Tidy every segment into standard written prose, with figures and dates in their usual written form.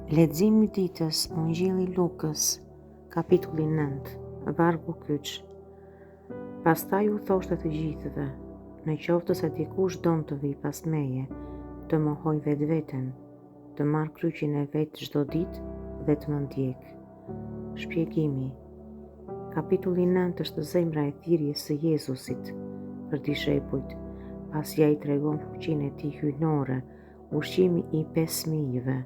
Leximi i ditës, Ungjilli i Lukës, kapitulli 9, vargu kyç. Pastaj u thoshte të gjithëve, në qoftë se dikush don të vijë pas meje, të mohojë vetveten, të marrë kryqin e vet çdo ditë dhe të më ndjekë. Shpjegimi Kapitulli 9 është zemra e thirrjes së Jezusit për dishepujt, pasi ai tregon fuqinë e tij hyjnore, ushqimi i 5000-ve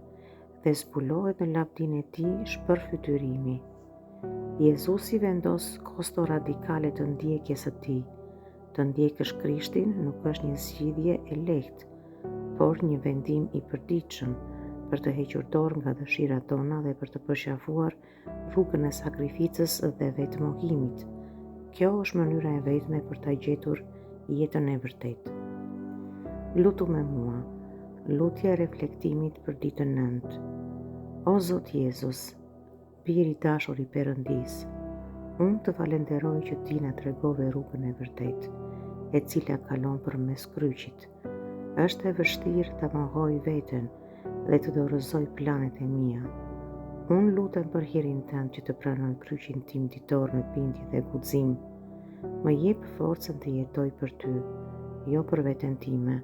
dhe zbulohet në lavdinë e tij shpërfytyrimi. Jezusi vendos kosto radikale të ndjekjes së tij. Të ndjekësh Krishtin nuk është një zgjidhje e lehtë, por një vendim i përditshëm për të hequr dorë nga dëshirat tona dhe për të përqafuar rrugën e sakrificës dhe vetëmohimit. Kjo është mënyra e vetme për ta gjetur jetën e vërtetë. Lutu me mua, lutja e reflektimit për ditën 9. O Zot Jezus, Bir i dashur i Perëndisë, unë të falenderoj që ti na tregove rrugën e vërtetë, e cila kalon përmes kryqit. Është e vështirë ta mohoj veten dhe të dorëzoj planet e mia. Unë lutem për hirin tënd që të pranoj kryqin tim ditor me bindje dhe guxim. Më jep forcën të jetoj për ty, jo për veten time.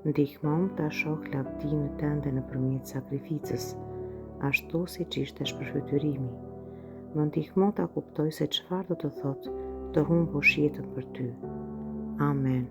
Ndihmomë ta shoh lavdinë tënde nëpërmjet sakrificës, ashtu siç ishte shpërfytyrimi. Më ndihmo ta kuptoj se çfarë do të thotë të humbësh jetën për ty. Amen.